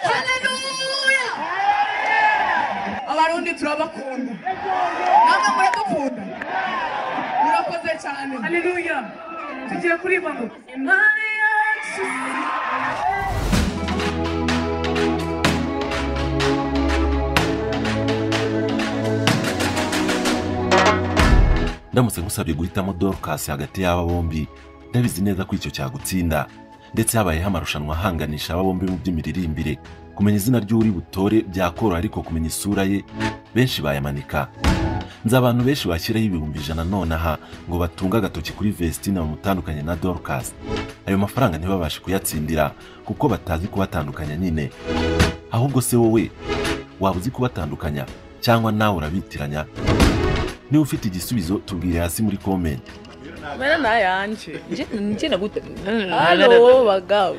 Haleluya! Abarundi turabakunda, namwe muradukunda, murakoze cyane. Haleluya! Tugiye kuririmba ngo Imana yacu. Ndamutse nkusabye guhitamo Dorcas hagati y'aba bombi, ndabizi neza ko icyo cyagutsinda. Ndetse habayeho amarushanwa ahanganisha aba bombi mu by'imiririmbire, kumenya izina ry'uri butore byakoroha, ariko kumenya isura ye benshi bayamanika. Nzi abantu benshi bashyiraho 100,000 nonaha ngo batunge agatoki kuri Vestine bamutandukanye na Dorcas. Ayo mafaranga ntibabashe kuyatsindira kuko batazi kubatandukanya nyine. Ahubwo se wowe waba uzi kubatandukanya cyangwa nawe urabitiranya? Niba ufite igisubizo tubwire hasi muri comment. Mena nayanje. Nje nagute. Halo bagabo.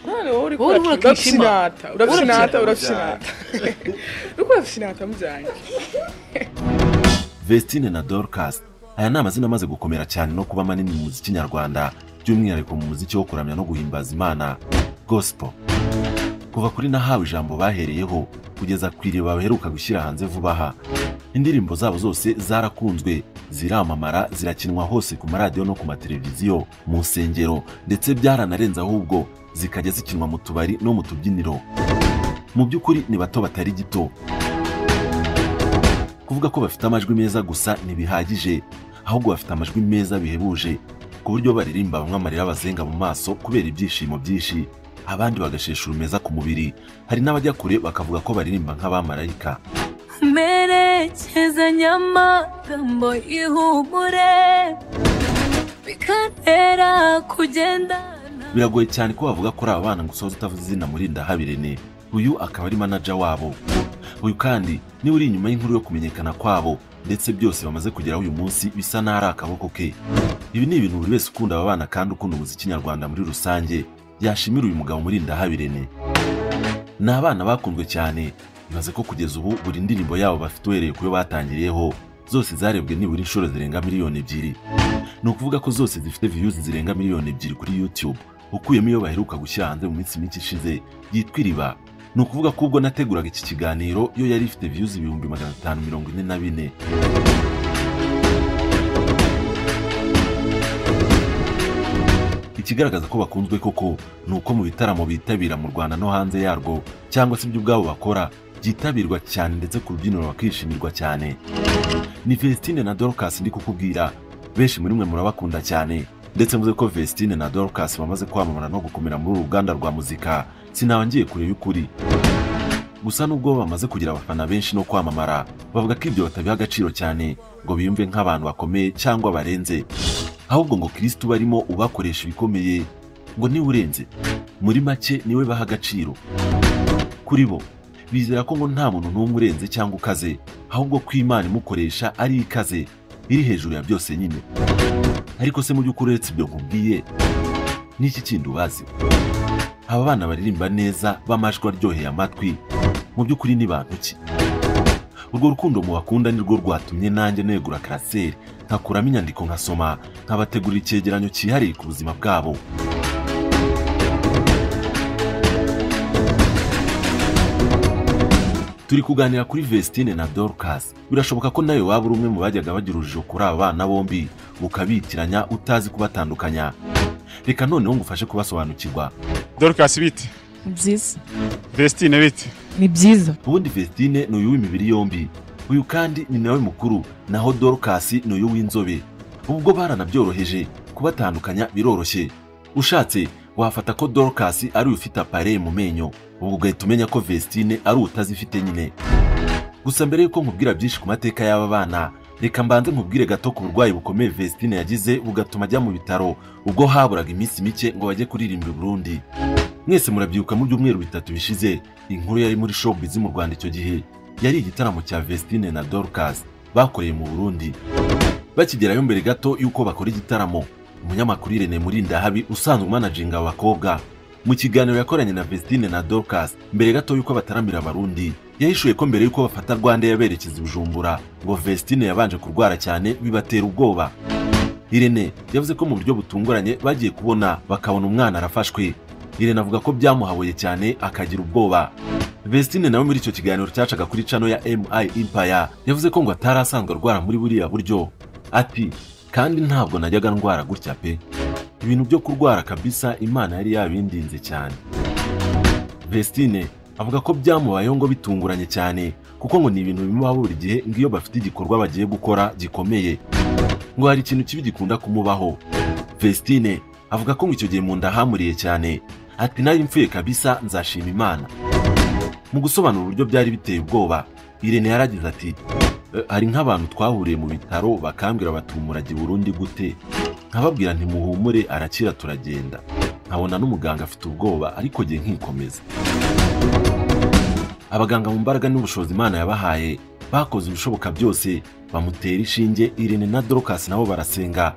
Hano uri kurafyinata, urafyinata, urafyinata. Uko urafyinata mujanye. Vestine na Dorcas, aya ni amazina amaze gukomera cyane no kuba manini mu muziki nyarwanda, by'umwihariko mu muziki wo kuramya no guhimbaza Imana, gospel. Kuva kuri Nahawe Ijambo bahereyeho kugeza ku Iriba baheruka gushyira hanze vuba aha, indirimbo zabo zose zarakunzwe, ziramamara, zirakinwa hose ku maradiyo no ku mateleviziyo, mu nsengero, ndetse byaranarenze ahubwo zikajya zikinwa mu tubari no mu tubyiniro. Mu by'ukuri ni bato batari gito. Kuvuga ko bafite amajwi meza gusa ntibihagije, ahubwo bafite amajwi meza bihebuje, ku buryo baririmba bamwe amarira bazenga mu maso kubera ibyishimo byinshi, abandi bagashesha urumeza ku mubiri. Hari n'abajya kure bakavuga ko baririmba nk'abamarayika. Merekezanya amagambo ihumure bikantera kugendana. Biragoye cyane ko bavuga kuri aba bana ngo usoze utavuze izina Murindahabi Irene. Uyu akaba ari manager wabo. Uyu kandi niwe uri inyuma y'inkuru yo kumenyekana kwabo, ndetse byose bamaze kugeraho uyu munsi bisa n'aho ari akaboko ke. Ibi ni ibintu buri wese ukunda aba bana kandi ukunda umuziki nyarwanda muri rusange yashimira uyu mugabo Murindahabi Irene. Ni abana bakunzwe cyane, bibaze ko kugeza ubu buri ndirimbo yabo bafite uhereye kuyo batangiriyeho zose zarebwe nibura inshuro zirenga 2,000,000. Ni ukuvuga ko zose zifite views zirenga 2,000,000 kuri YouTube, ukuyemo iyo baheruka gushyira hanze mu minsi mike ishize yitwa Iriba. Ni ukuvuga ko ubwo nateguraga iki kiganiro yo yari ifite views 544,000. Ikigaragaza ko bakunzwe koko ni uko mu bitaramo bitabira mu Rwanda no hanze yarwo, cyangwa se ibyo ubwabo bakora byitabirwa cyane, ndetse ku rubyiniro bakishimirwa cyane. Ni Vestine na Dorcas ndi kukubwira, benshi muri mwe murabakunda cyane, ndetse mvuze ko Vestine na Dorcas bamaze kwamamara no gukomera muri uru ruganda rwa muzika, sinaba ngiye kure y'ukuri. Gusa nubwo bamaze kugira abafana benshi no kwamamara, bavuga ko ibyo batabiha agaciro cyane ngo biyumve nk'abantu bakomeye cyangwa barenze, ahubwo ngo Kristo barimo ubakoresha ibikomeye ngo niwe urenze. Muri make niwe baha agaciro. Kuri bo bizera ko ngo nta muntu n'umwe urenze cyangwa ukaze, ahubwo ko Imana imukoresha ari ikaze iri hejuru ya byose nyine. Ariko se mu by'ukuri uretse ibyo nkubwiye, n'iki kindi ubazi? Aba bana baririmba neza, b'amajwi aryoheye amatwi, mu by'ukuri ni bantu ki? Urwo rukundo mubakunda nirwo rwatumye nanjye negura karaseri, nkakuramo inyandiko nkasoma, nkabategurira icyegeranyo cyihariye ku buzima bwabo. Turi kuganira kuri Vestine na Dorcas. Birashoboka ko nawe waba uri umwe mu bajyaga bagira urujijo kuri aba bana bombi, ukabitiranya utazi kubatandukanya. Reka noneho ngufashe kubasobanukirwa. Dorcas bite? Ni byiza. Vestine bite? Ni byiza. Ubundi Vestine ni uyu w'imibiri yombi, uyu kandi ni nawe mukuru, naho Dorcas ni uyu w'inzobe. Ubwo baranabyoroheje, kubatandukanya biroroshye. Ushatse wafata ko Dorcas ari ufite appareil mu menyo, ubwo ugahita umenya ko Vestine ari utazifite nyine. Gusa mbere yuko nkubwira byinshi ku mateka y'aba bana, reka mbanze nkubwire gato ku burwayi bukomeye Vestine yagize bugatuma ajya mu bitaro ubwo haburaga iminsi mike ngo bajye kuririmba i Burundi. Mwese murabyibuka mu byumweru 3 bishize, inkuru yari muri showbiz mu Rwanda icyo gihe yari igitaramo cya Vestine na Dorcas bakoreye mu Burundi. Bakigerayo mbere gato yuko bakora igitaramo, umunyamakuru Irene Murindahabi usanzwe umanaginga abakobwa, mu kiganiro yakoranye na Vestine na Dorcas mbere gato yuko bataramira Abarundi, yahishuye ko mbere yuko bafata Rwanda yaberekeza Bujumbura ngo Vestine yabanje kurwara cyane bibatera ubwoba. Irene yavuze ko mu buryo butunguranye bagiye kubona bakabona umwana arafashwe, Irene avuga ko byamuhabuye cyane akagira ubwoba. Vestine nawe muri icyo kiganiro cyacaga kuri channel ya MI Empire yavuze ko ngo atari asanzwe arwara muri buriya buryo. Ati kandi ntabwo najyaga ndwara gutya pe, ibintu byo kurwara kabisa Imana yari yabindinze cyane. Vestine avuga ko byamubayeho ngo bitunguranye cyane, kuko ngo ni ibintu bimubaho buri gihe ngo iyo bafite igikorwa bagiye gukora gikomeye ngo hari ikintu kibi gikunda kumubaho. Vestine avuga ko ngo icyo gihe mu nda hamuriye cyane. Ati nari mfuye kabisa, nzashima Imana. Mu gusobanura uburyo byari biteye ubwoba, Irene yaragize ati hari nk'abantu twahuriye mu bitaro bakambwira bati umurage Burundi gute, nkababwira nti muhumure arakira turagenda, nkabona n'umuganga afite ubwoba ariko jye nkikomeza. Abaganga mu mbaraga n'ubushobozi Imana yabahaye bakoze ibishoboka byose bamutera ishinge. Irene na Dorcas nabo barasenga,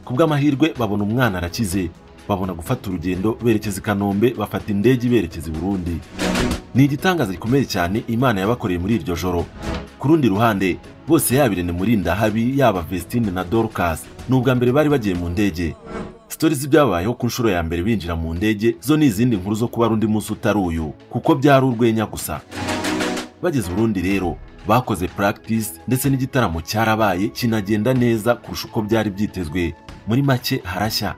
kubw'amahirwe babona umwana arakize, babona gufata urugendo berekeza i Kanombe, bafata indege berekeza i Burundi. Ni igitangaza gikomeye cyane Imana yabakoreye muri iryo joro. Ku rundi ruhande bose yaba Irene Murindahabi yaba Vestine na Dorcas ni ubwa mbere bari bagiye mu ndege. Stories z'ibyabayeho ku nshuro ya mbere binjira mu ndege zo ni izindi nkuru zo kuba undi munsi utari uyu, kuko byari urwenya gusa. Bageze Burundi rero bakoze practice ndetse n'igitaramo cyarabaye kinagenda neza kurusha uko byari byitezwe. Muri make harashya.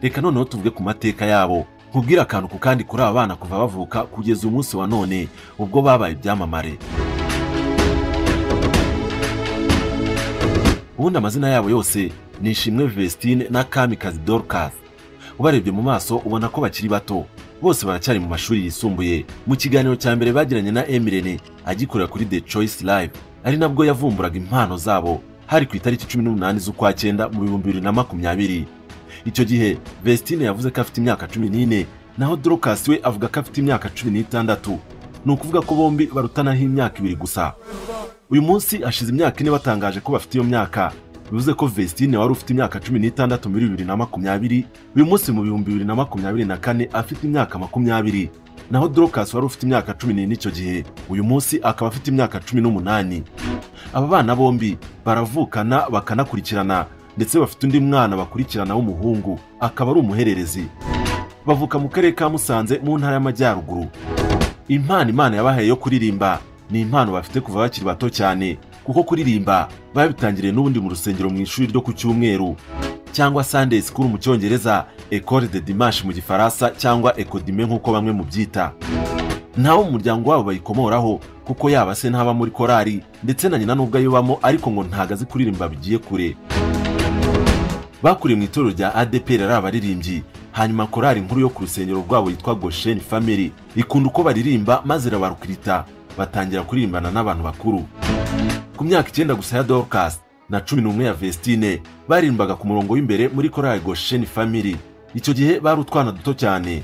Reka noneho tuvuge ku mateka yabo, nkubwira akantu ku kandi kuri aba bana kuva bavuka kugeza umunsi wa none ubwo babaye ibyamamare. Ubundi amazina yabo yose ni Ishimwe Vestine na Kamikazi Dorcas. Ubarebye mu maso ubona ko bakiri bato, bose baracyari mu mashuri yisumbuye. Mu kiganiro cya mbere bagiranye na Emirene agikorera kuri The Choice Live, ari nabwo yavumburaga impano zabo, hari ku itariki 18 z'ukwa 9 mu 2020. Icyo gihe Vestine yavuze ko afite imyaka 14, naho Dorcas we avuga ko afite imyaka 16. Ni ukuvuga ko bombi barutanaho imyaka 2 gusa. Uyu munsi hashize imyaka 4 batangaje ko bafite iyo myaka. Bivuze ko Vestine wari ufite imyaka 16 muri 2020, uyu munsi mu 2024 afite imyaka 20, naho Dorcas wari ufite imyaka 14 icyo gihe, uyu munsi akaba afite imyaka 18. Aba bana bombi baravukana bakanakurikirana, ndetse bafite undi mwana bakurikirana w'umuhungu akaba ari umuhererezi. Bavuka mu karere ka Musanze mu ntara y'Amajyaruguru. Impano Imana yabahaye yo kuririmba ni impano bafite kuva bakiri bato cyane, kuko kuririmba babitangiriye n'ubundi mu rusengero mu ishuri ryo ku cyumweru, cyangwa Sunday School mu Cyongereza, École de Dimanche mu Gifaransa, cyangwa Ekodime nk'uko bamwe mu byita. Ntawo mu muryango wabo bayikomoraho, kuko yaba se ntaba muri korari ndetse na nyina nubwo ayibamo, ariko ngo ntago azi kuririmba bigiye kure. Bakuriye mu itorero rya ADPR ari abaririmbyi, hanyuma korari nkuru yo ku rusengero rwabo yitwa Goshen Family ikunda uko baririmba maze irabarukirita, batangira kuririmbana n'abantu bakuru. Ku myaka 9 gusa ya Dorcas na 11 ya Vestine baririmbaga ku murongo w'imbere muri korari Goshen Family. Icyo gihe bari utwana duto cyane.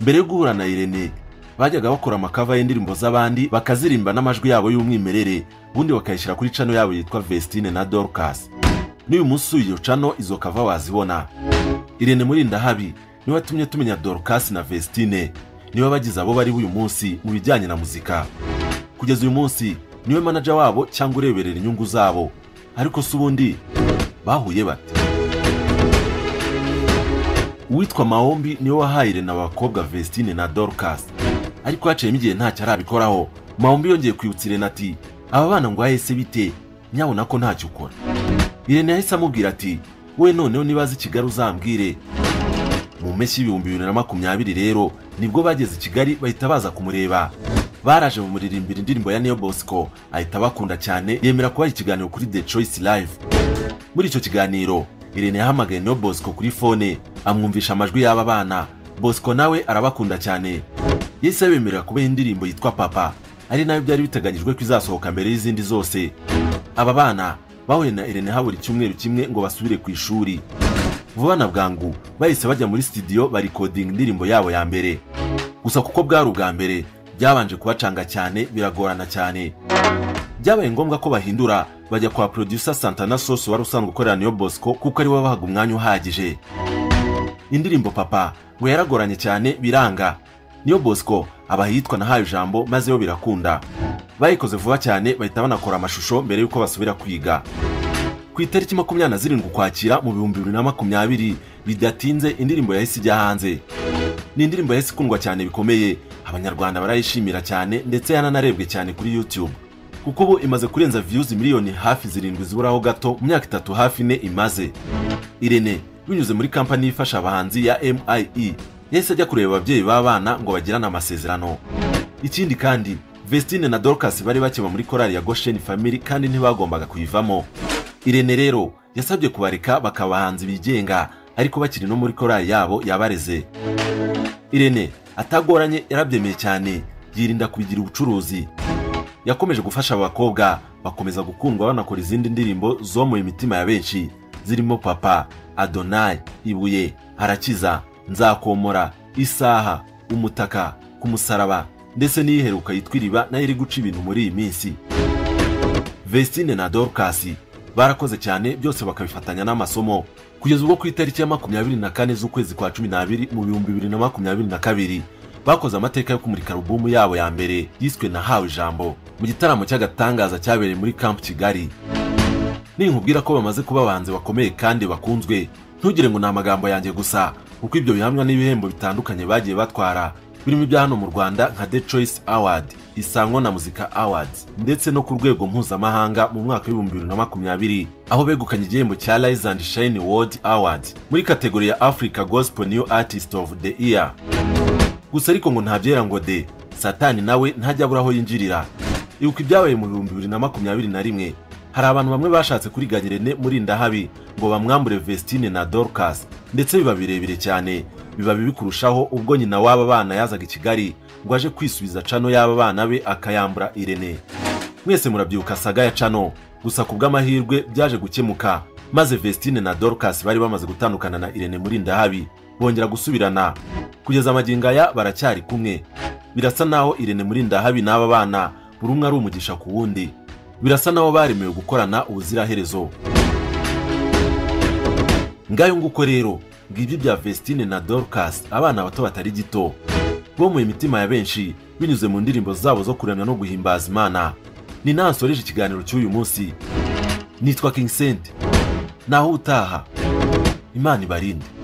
Mbere yo guhura na Irene bajyaga bakora amakava y'indirimbo z'abandi bakazirimba n'amajwi yabo y'umwimerere, ubundi bakayishyira kuri channel yabo yitwa Vestine na Dorcas. N'uyu munsi iyo channel izo kava wazibona. Irene Murindahabi niwe watumye tumenya Dorcas na Vestine, niwe bagize abo bari uyu munsi mu bijyanye na muzika. Kugeza uyu munsi niwe manager wabo cyangwa ureberera inyungu zabo. Ariko se ubundi bahuye bate? Uwitwa Maombi niwe wahaye Irene abakobwa Vestine na Dorcas, ariko haciyemo igihe ntacyo arabikoraho. Maombi yongeye kwibutsa Irene ati aba bana ngo ahese bite, nyabona ko ntacyo ukora. Irene yahise amubwira ati we noneho nibaza i Kigali uzambwire. Mu mpeshyi 2020 rero nibwo bageze i Kigali bahita baza kumureba. Baraje bamuririmbira indirimbo ya Neo Bosco ahita bakunda cyane, yemera kubaha ikiganiro kuri The Choice Live. Muri icyo kiganiro Irene yahamagaye Neo Bosco kuri fone amwumvisha amajwi y'aba bana. Bosco nawe arabakunda cyane, yahise abemerera kubaha indirimbo yitwa Papa, ari nayo byari biteganyijwe ko izasohoka mbere y'izindi zose. Aba bana bahuye na Irene habura icyumweru kimwe ngo basubire ku ishuri. Vuba na bwangu bahise bajya muri studio barikodinga indirimbo yabo ya mbere. Gusa kuko bwari ubwa mbere byabanje kubacanga cyane, biragorana cyane. Byabaye ngombwa ko bahindura bajya kwa producer Santana Sauce wari usanzwe ukorera Neo Bosco, kuko ari we wabahaga umwanya uhagije. Indirimbo Papa ngo yaragoranye cyane biranga. Neo Bosco aba yitwa nahaye ijambo maze yo birakunda. Bayikoze vuba cyane bahita banakora amashusho mbere yuko basubira kwiga. Ku itariki 27 Ukwakira mu 2020, bidatinze indirimbo yahise ijya hanze. Ni indirimbo yahise ikundwa cyane bikomeye, Abanyarwanda barayishimira cyane, ndetse yananarebwe cyane kuri YouTube, kuko ubu imaze kurenza views miliyoni hafi 7 ziburaho gato mu myaka 3 hafi 4 imaze. Irene binyuze muri kampani ifasha abahanzi ya MIE yahise ajya kureba ababyeyi b'abana ngo bagirane amasezerano. Ikindi kandi, Vestine na Dorcas bari bakeba muri korali ya Goshen Family kandi ntibagombaga kuyivamo. Irene rero yasabye kubareka bakaba abahanzi bigenga, ariko bakiri no muri korali yabo yabareze. Irene atagoranye yarabyemeye cyane, yirinda kubigira ubucuruzi. Yakomeje gufasha abakobwa bakomeza gukundwa, banakora izindi ndirimbo zo mu mitima ya benshi zirimo Papa, Adonai, Ibuye, Arakiza, Nzakomora, Isaha, Umutaka, Ku musaraba, ndetse n'iyiheruka yitwa Iriba nayo iri guca ibintu muri iyi minsi. Vestine na Dorcas barakoze cyane, byose bakabifatanya n'amasomo, kugeza ubwo ku itariki ya 24 z'ukwezi kwa 12 mu 2022 bakoze amateka yo kumurika alubumu yabo ya mbere yiswe Nahawe Ijambo mu gitaramo cy'agatangaza cyabereye muri Camp Kigali. Ninkubwira ko bamaze kuba abahanzi bakomeye kandi bakunzwe, ntugire ngo ni amagambo yanjye gusa, kuko ibyo bihamwa n'ibihembo bitandukanye bagiye batwara, birimo ibya hano mu Rwanda nka The Choice Award, Isango na Muzika Awards, ndetse no ku rwego mpuzamahanga mu mwaka w'2020 aho begukanye igihembo cya Rise and Shine World Award muri kategori ya Africa Gospel New Artist of the Year. Gusa ariko ngo ntabyera ngo de, Satani nawe ntajya abura aho yinjirira. Ibuka ibyabaye mu 2021, hari abantu bamwe bashatse kuriganya Irene Murindahabi ngo bamwambure Vestine na Dorcas, ndetse biba birebire cyane, biba bibi kurushaho ubwo nyina w'aba bana yazaga i Kigali ngo aje kwisubiza cano y'aba bana be akayambura Irene. Mwese murabyibuka saga ya cano, gusa ku bw'amahirwe byaje gukemuka, maze Vestine na Dorcas bari bamaze gutandukana na Irene Murindahabi bongera gusubirana, kugeza magingo aya baracyari kumwe. Birasa naho Irene Murindahabi n'aba bana buri umwe ari umugisha ku wundi, birasa naho baremewe gukorana ubuziraherezo. Ngayo nguko rero ngibyo bya Vestine na Dorcas, abana bato batari gito bo mu mitima ya benshi binyuze mu ndirimbo zabo zo kuramya no guhimbaza Imana. Ni nansoreje ikiganiro cy'uyu munsi. Nitwa King Saint, naho utaha, Imana ibarinde.